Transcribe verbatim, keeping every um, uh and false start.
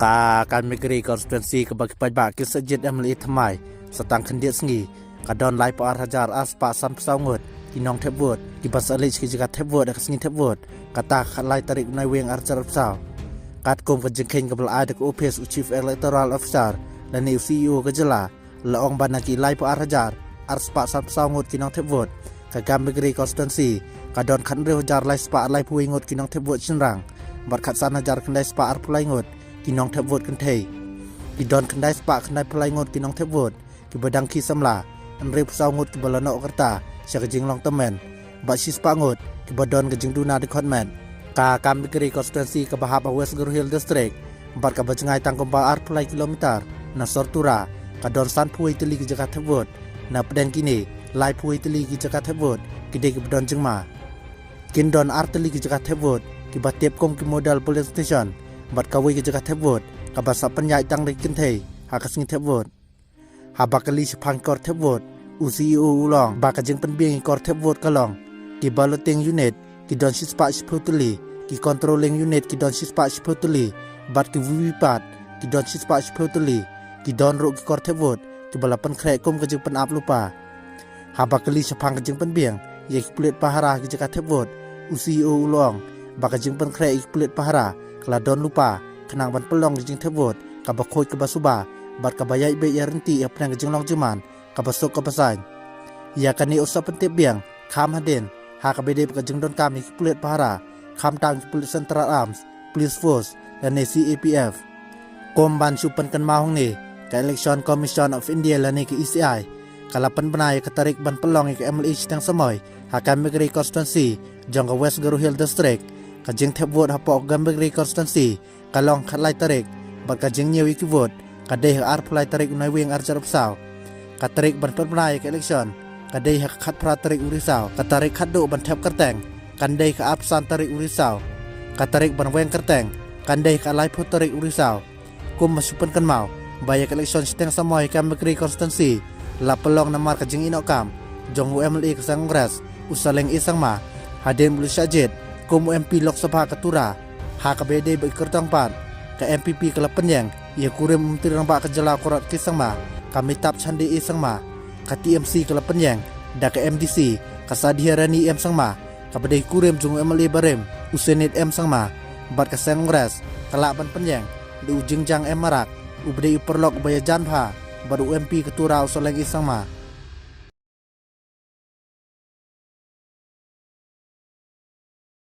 Ka Kaimakri constituency kaba ki paidbah ki sa jied M L A thymmai sa tang khyndiat sngi, ka don laiphew ar hajar ar spah sanphew saw ngut ki nongthep vote kiba sa leit sha ki jaka thep vote ha ka sngi thep vote, kata ka khatlai tarik u Naiwieng ar hajar arphew saw. Katkum ka jingkheiñ kaba la ai da ka ophis u Chief Electoral Officer lane u C E O ka jylla, la ong ba na ki laiphew ar hajar ar spah sanphew saw ngut ki nongthep vote, ka Gambegre constituency ka don khathynriew hajar lai spah laiphew wei ngut ki nongthep vote shynrang, bad khatsan hajar khyndai spah arphew lai ngut ki nongthep vote kynthei. Ki don khyndai spah khyndaiphew lai ngut ki nongthep vote kiba dang khie samla, hynriewphew saw ngut kiba la noh ka rta sha ka jinglong tymmen, bad shispah ngut kiba don ka jingduna dkhot met. Ka Gambegre constituency kaba hap ha West Garo Hills District bad kaba jngai tang kumba arphew lai kilometer na sor Tura, ka don sanphew wei tylli ki jaka thep vote. Na pdeng kine, laiphew wei tylli ki jaka thep vote ki dei kiba don jingma. Kin don ar tylli ki jaka thep vote kiba tip kum ki model polling station, bad kawei ka jaka thep vote kaba sa pynïaid tang da ki kynthei ha ka sngi thep vote. Haba kylli shaphang ki kor thep vote, u C E O u la ong ba ka jingpynbiang ki kor thep vote ka long, ki balloting unit ki don shispah shiphew tylli, ki controlling unit ki don shispah shiphew tylli, bad ki V V P A T ki don shispah shiphew tylli. Ki don ruh ki kor thep vote kiba la pynkhreh kum ka jingpynap lypa. Haba kylli shaphang ka jingpynbiang ïa ki pulit pahara ha ki jaka thep vote, u C E O u la ong ba ka jingpynkhreh ïa ki pulit pahara ka la don lypa khnang ban pynlong ka jingthep vote kaba khuid kaba suba, bad kaba ïaid beit ïaryntih hapdeng ka jinglong jingman kaba suk kaba saiñ. Ïa kane u sa pyntip biang kham hadien ha kaba ïadei bad ka jingdonkam ïa ki pulit pahara, khamtam ki pulit Central Arms, Police Force lane C A P F. Kum ban shu pynkynmaw hangne, ka Election Commission of India lane ka E C I ka la pynbna ïa ka tarik ban pynlong ïa ka M L A shiteng samoi ha Gambegre constituency jong ka West Garo Hills District. Ka jingthep vote hapoh ka Gambegre constituency ka long khatlai tarik, bad ka jingñiew ïa ki vote ka dei ha ka arphew lai tarik u Naiwieng ar hajar arphew saw. Ka tarik ban pynbna ïa ka election ka dei ha ka khatphra tarik u Risaw. Ka tarik khatduh ban thep kyrteng kan dei ka arphew san tarik u Risaw. Ka tarik ban weng kyrteng kan dei ka laiphew tarik u Risaw. Kum ba shu pynkynmaw ba ïa ka election shiteng samoi ha Gambegre constituency la pynlong namar ka jingïehnoh kam jong u M L A ka seng Congress, u Saleng A Sangma, hadien ba u la shah jied kum u M P Lok Sabha ka Tura. Ha kaba ïadei bad ki kyrtong pat, ka N P P ka la pynïeng ïa u kurim u Myntri Rangbah ka jylla u Conrad K Sangma, ka Amitabh Chande A Sangma. Ka T M C ka la pynïeng da ka M D C, ka Sadhiarani M Sangma, kaba dei kurim jong u M L A barim u Seniat M Sangma, bad ka seng Congress ka lah ban pynïeng da u Jingjang M Marak, uba dei u paralok uba ïajan bha bad u M P ka Tura u Saleng A Sangma.